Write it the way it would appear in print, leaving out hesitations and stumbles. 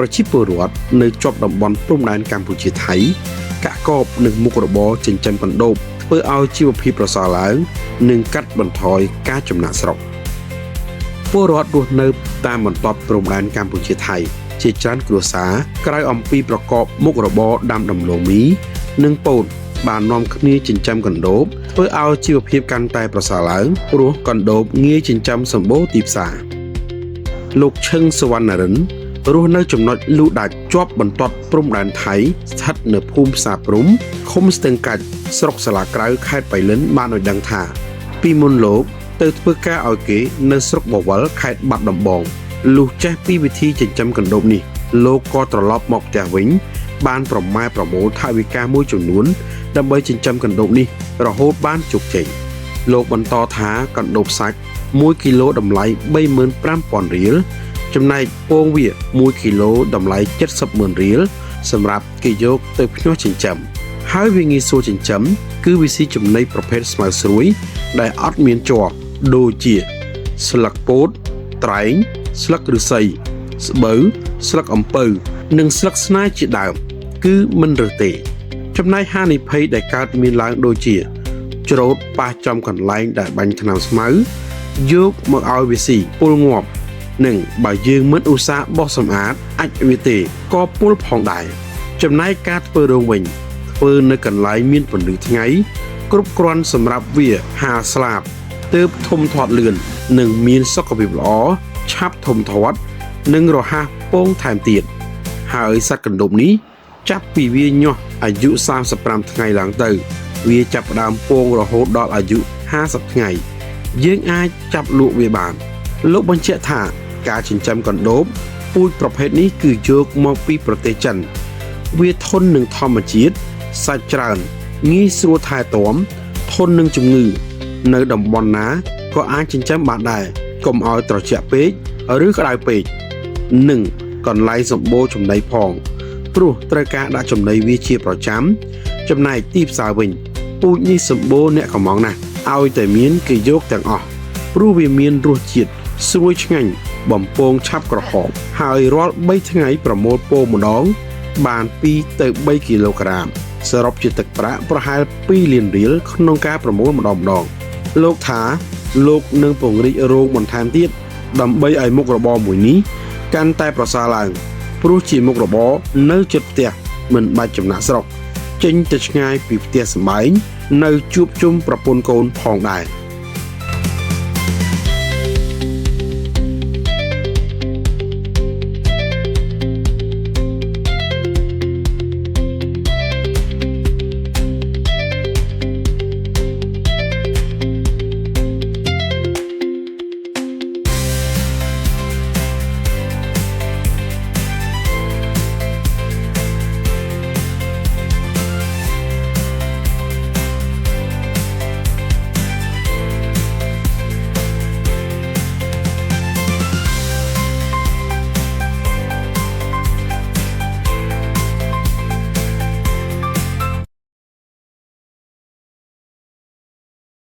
ប្រជាពលរដ្ឋនៅជាប់តំបន់ព្រំដែនកម្ពុជាថៃកាក់កបនឹងមុខរបរចិញ្ចឹមកណ្ដូបធ្វើឲ្យជីវភាពប្រសើរឡើង និងកាត់បន្ថយការចំណាកស្រុកពលរដ្ឋរស់នៅតាមបន្ទាត់ព្រំដែនកម្ពុជាថៃជាច្រើនគ្រួសារក្រៅអំពីប្រកបមុខរបរដាំដំឡូងមី និងពោតបាននាំគ្នាចិញ្ចឹមកណ្ដូបធ្វើឲ្យជីវភាពកាន់តែប្រសើរឡើងព្រោះកណ្ដូបងាយចិញ្ចឹមសម្បូរទីផ្សារលោកឈឹងសុវណ្ណរិនរស់នៅចំណុចលូដាច់ជាប់បន្ទាត់ព្រំដែនថៃស្ថិតនៅភូមិផ្សារព្រំឃុំស្ទឹងកាច់ស្រុកសាលាក្រៅខេត្តបៃលិនបានឲ្យដឹងថាពីមុនលោកទៅធ្វើការឲ្យគេនៅស្រុកបវលខេត្តបាត់ដំបងលុះចេះពីវិធីចិញ្ចឹមកណ្ដូបនេះលោកក៏ត្រឡប់មកផ្ទះវិញបានប្រម៉ែប្រមូលថវិកាមួយចំនួនដើម្បីចិញ្ចឹមកណ្ដូបនេះរហូតបានជោគជ័យលោកបន្តថាកណ្ដូបសាច់1គីឡូតម្លៃ35,000រៀលចំណែកពងវា1គីឡូតម្លៃ70,000រៀលសម្រាប់គេយកទៅភ្ញាស់ចិញ្ចឹមហើយវាងាយស្រួលចិញ្ចឹមគឺវាស៊ីចំណីប្រភេទស្មៅស្រួយដែលអត់មានជ័រដូចជាស្លឹកពោតត្រែងស្លឹកឫស្សីស្បូវស្លឹកអំពៅនិងស្លឹកស្នាយជាដើមគឺមិនរើសទេចំណែកហានិភ័យដែលកើតមានឡើងដូចជាច្រូតប៉ះចំកន្លែងដែលបាញ់ថ្នាំស្មៅយកមកឲ្យវាស៊ីពុលងាប់និងបើយើងមិនឧស្សាហ៍បោសសម្អាតអាចវាទេក៏ពុលផងដែរចំណែកការធ្វើរោងវិញធ្វើនៅកន្លែងមានពន្លឺថ្ងៃគ្រប់គ្រាន់សម្រាប់វាហាលស្លាបទើបធំធាត់លឿននិងមានសុខភាពល្អឆាប់ធំធាត់និងរហ័សពងថែមទៀតហើយសត្វកណ្ដូបនេះចាប់ពីវាញាស់អាយុ35ថ្ងៃឡើងទៅវាចាប់ផ្ដើមពងរហូតដល់អាយុ50ថ្ងៃយើងអាចចាប់លក់វាបានលោកបញ្ជាក់ថាការចិញ្ចឹមកណ្ដូបពូជប្រភេទនេះគឺយកមកពីប្រទេសចិនវាធន់នឹងធម្មជាតិសាច់ច្រើនងាយស្រួលថែទាំធន់នឹងជំងឺនៅតំបន់ណាក៏អាចចិញ្ចឹមបានដែរកុំឲ្យត្រជាក់ពេកឬក្តៅពេកនិងកន្លែងសម្បូរចំណីផងព្រោះត្រូវការដាក់ចំណីវាជាប្រចាំចំណែកទីផ្សារវិញពូជនេះសម្បូរអ្នកកំងណាស់ឲ្យតែមានគេយកទាំងអស់ព្រោះវាមានរសជាតិស្រួយឆ្ងាញ់បំពងឆាប់ក្រហមហើយរាល់3ថ្ងៃប្រមូលពងម្ដងបាន2ទៅ3គីឡូក្រាមសរុបជាទឹកប្រាក់ប្រហែល2លានរៀលក្នុងការប្រមូលម្ដងម្ដងលោកថាលោកនឹងពង្រីករោងបន្ថែមទៀតដើម្បីឲ្យមុខរបរមួយនេះកាន់តែប្រសើរឡើងព្រោះជាមុខរបរនៅជិតផ្ទះមិនបាច់ចំណាកស្រុកចេញទៅឆ្ងាយពីផ្ទះសម្បែងនៅជួបជុំប្រពន្ធកូនផងដែរ។